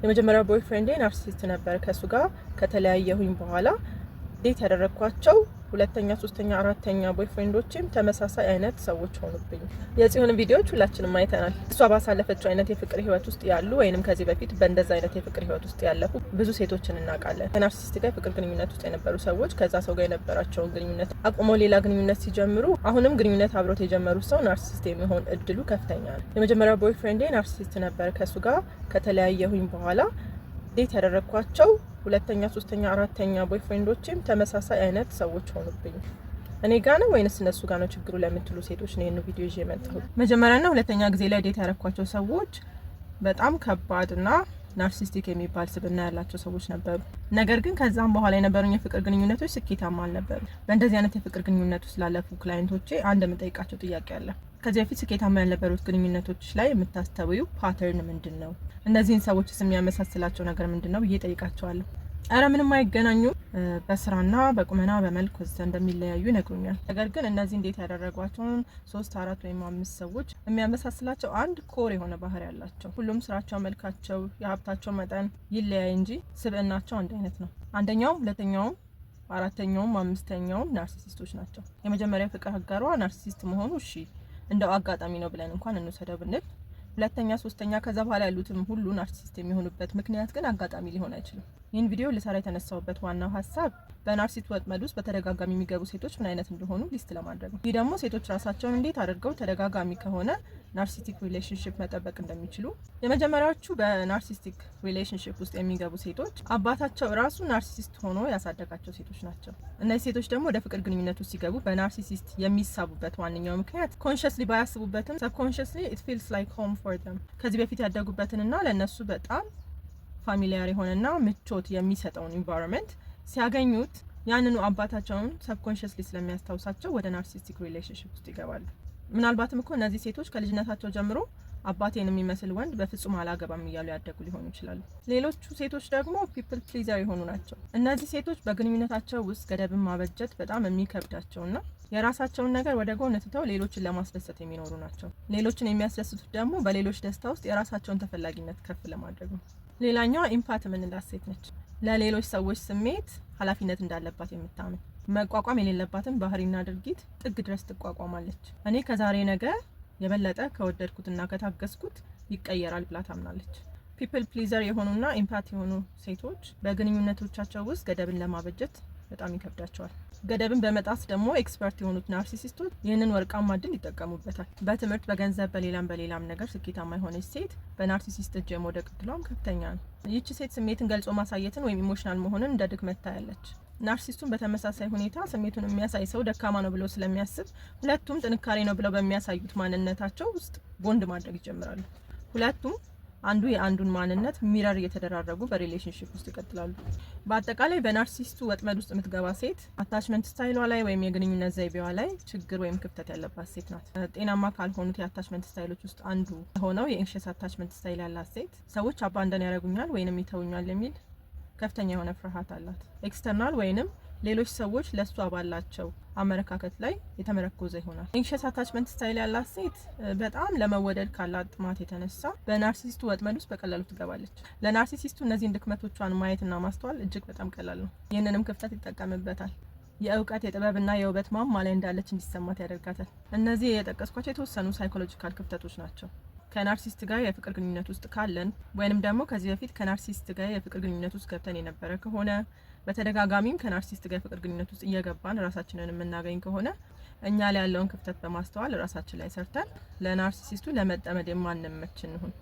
የመጀመሪያው boyfriend ኤ narcissist ነበር። ከእሱ ጋር ከተለያየሁኝ በኋላ date ያደረግኳቸው ሁለተኛ፣ ሶስተኛ፣ አራተኛ boyfriend ኦችም ተመሳሳይ አይነት ሰዎች ሆኑብኝ። የጽዮን ቪዲዮዎች ሁላችንም አይተናል። እሷ ባሳለፈችው አይነት የፍቅር ህይወት ውስጥ ያሉ ወይንም ከዚህ በፊት በእንደዛ አይነት የፍቅር ህይወት ውስጥ ያለፉ ብዙ ሴቶችን እናውቃለን። ከ narcissist ጋር የፍቅር ግንኙነት ውስጥ የነበሩ ሰዎች ከዛ ሰው ጋር የነበራቸውን ግንኙነት አቁመው ሌላ ግንኙነት ሲጀምሩ አሁንም ግንኙነት አብሮት የጀመሩት ሰው narcissist የሚሆን እድሉ ከፍተኛ ነው። የመጀመሪያው boyfriend ኤ narcissist ነበር። ከእሱ ጋር ከተለያየሁኝ በኋላ date ያደረግኳቸው ሁለተኛ፣ ሶስተኛ፣ አራተኛ boyfriend ኦችም ተመሳሳይ አይነት ሰዎች ሆኑብኝ። እኔ ጋ ነው ወይንስ እነሱ ጋ ነው ችግሩ ለምትሉ ሴቶች ነው ይህን ቪዲዮ ይዤ የመጣሁት። መጀመሪያና ሁለተኛ ጊዜ ላይ date ያደረግኳቸው ሰዎች በጣም ከባድና narcissistic የሚባል ስብዕና ያላቸው ሰዎች ነበሩ። ነገር ግን ከዛም በኋላ የነበሩኝ የፍቅር ግንኙነቶች ስኬታማ አልነበሩ። በእንደዚህ አይነት የፍቅር ግንኙነት ውስጥ ላለፉ client ኦቼ አንድ የምጠይቃቸው ጥያቄ አለ። ከዚህ በፊት ስኬታማ ያልነበሩት ግንኙነቶች ላይ የምታስተውዩ pattern ምንድን ነው? እነዚህን ሰዎችስ የሚያመሳስላቸው ነገር ምንድን ነው ብዬ ጠይቃቸዋለሁ። እረ ምንም አይገናኙ፣ በስራና በቁመና በመልክ ወዘተ እንደሚለያዩ ይነግሩኛል። ነገር ግን እነዚህ date ያደረጓቸውን ሶስት፣ አራት ወይም አምስት ሰዎች የሚያመሳስላቸው አንድ core የሆነ ባህሪ ያላቸው፣ ሁሉም ስራቸው፣ መልካቸው፣ የሀብታቸው መጠን ይለያይ እንጂ ስብዕናቸው አንድ አይነት ነው። አንደኛውም፣ ሁለተኛውም፣ አራተኛውም፣ አምስተኛውም narcissist ኦች ናቸው። የመጀመሪያው ፍቅር አጋሯ narcissist መሆኑ እሺ እንደው አጋጣሚ ነው ብለን እንኳን እንውሰደው ብንል፣ ሁለተኛ፣ ሶስተኛ፣ ከዛ በኋላ ያሉትም ሁሉ narcissist የሚሆኑበት ምክንያት ግን አጋጣሚ ሊሆን አይችልም። ይህን ቪዲዮ ልሰራ የተነሳሁበት ዋናው ሀሳብ በ narcissist ወጥመድ ውስጥ በተደጋጋሚ የሚገቡ ሴቶች ምን አይነት እንደሆኑ list ለማድረግ ነው። ይህ ደግሞ ሴቶች ራሳቸውን እንዴት አድርገው ተደጋጋሚ ከሆነ narcissistic relationship መጠበቅ እንደሚችሉ። የመጀመሪያዎቹ በ narcissistic relationship ውስጥ የሚገቡ ሴቶች አባታቸው ራሱ narcissist ሆኖ ያሳደጋቸው ሴቶች ናቸው። እነዚህ ሴቶች ደግሞ ወደ ፍቅር ግንኙነት ውስጥ ሲገቡ በ narcissist የሚሳቡበት ዋነኛው ምክንያት consciously ባያስቡበትም subconsciously it feels like home for them። ከዚህ በፊት ያደጉበትንና ለእነሱ በጣም familiar የሆነና ምቾት የሚሰጠውን environment ሲያገኙት ያንኑ አባታቸውን subconsciously ስለሚያስታውሳቸው ወደ narcissistic relationship ውስጥ ይገባሉ። ምናልባትም እኮ እነዚህ ሴቶች ከልጅነታቸው ጀምሮ አባቴን የሚመስል ወንድ በፍጹም አላገባም እያሉ ያደጉ ሊሆኑ ይችላሉ። ሌሎቹ ሴቶች ደግሞ people pleaser የሆኑ ናቸው። እነዚህ ሴቶች በግንኙነታቸው ውስጥ ገደብን ማበጀት በጣም የሚከብዳቸውና የራሳቸውን ነገር ወደ ጎን ትተው ሌሎችን ለማስደሰት የሚኖሩ ናቸው። ሌሎችን የሚያስደስቱት ደግሞ በሌሎች ደስታ ውስጥ የራሳቸውን ተፈላጊነት ከፍ ለማድረግ ነው። ሌላኛዋ empath የምንላት ሴት ነች። ለሌሎች ሰዎች ስሜት ኃላፊነት እንዳለባት የምታምን፣ መቋቋም የሌለባትን ባህሪና ድርጊት ጥግ ድረስ ትቋቋማለች። እኔ ከዛሬ ነገ የበለጠ ከወደድኩትና ከታገስኩት ይቀየራል ብላ ታምናለች። People pleaser የሆኑና empath የሆኑ ሴቶች በግንኙነቶቻቸው ውስጥ ገደብን ለማበጀት በጣም ይከብዳቸዋል። ገደብን በመጣስ ደግሞ expert የሆኑት narcissist ኦች ይህንን ወርቃማ እድል ይጠቀሙበታል። በትምህርት፣ በገንዘብ፣ በሌላም በሌላም ነገር ስኬታማ የሆነች ሴት በ narcissist እጅ የመውደቅ እድሏም ከፍተኛ ነው። ይህች ሴት ስሜትን ገልጾ ማሳየትን ወይም emotional መሆንን እንደ ድክመት ታያለች። Narcissist ኡም በተመሳሳይ ሁኔታ ስሜቱን የሚያሳይ ሰው ደካማ ነው ብሎ ስለሚያስብ ሁለቱም ጥንካሬ ነው ብለው በሚያሳዩት ማንነታቸው ውስጥ ቦንድ ማድረግ ይጀምራሉ። ሁለቱም አንዱ የአንዱን ማንነት mirror እየተደራረጉ በ relationship ውስጥ ይቀጥላሉ። በአጠቃላይ በ narcissist ኡ ወጥመድ ውስጥ የምትገባ ሴት attachment style ኧ ላይ ወይም የግንኙነት ዘይቤዋ ላይ ችግር ወይም ክፍተት ያለባት ሴት ናት። ጤናማ ካልሆኑት የ attachment style ኦች ውስጥ አንዱ የሆነው የ anxious attachment style ያላት ሴት ሰዎች abandon ያደርጉኛል ወይንም ይተውኛል የሚል ከፍተኛ የሆነ ፍርሃት አላት። External ወይንም ሌሎች ሰዎች ለእሷ ባላቸው አመለካከት ላይ የተመረኮዘ ይሆናል። Anxious attachment style ያላት ሴት በጣም ለመወደድ ካላት ጥማት የተነሳ በ narcissist ኡ ወጥመድ ውስጥ በቀላሉ ትገባለች። ለ narcissist ኡ እነዚህን ድክመቶቿን ማየትና ማስተዋል እጅግ በጣም ቀላል ነው። ይህንንም ክፍተት ይጠቀምበታል። የእውቀት፣ የጥበብና የውበት ማማ ላይ እንዳለች እንዲሰማት ያደርጋታል። እነዚህ የጠቀስኳቸው የተወሰኑ psychological ክፍተቶች ናቸው። ከ narcissist ጋር የፍቅር ግንኙነት ውስጥ ካለን ወይንም ደግሞ ከዚህ በፊት ከ narcissist ጋር የፍቅር ግንኙነት ውስጥ ገብተን የነበረ ከሆነ፣ በተደጋጋሚም ከ narcissist ጋር የፍቅር ግንኙነት ውስጥ እየገባን ራሳችንን የምናገኝ ከሆነ፣ እኛ ላይ ያለውን ክፍተት በማስተዋል ራሳችን ላይ ሰርተን ለ narcissist ኡ ለመጠመድ የማንመች እንሁን።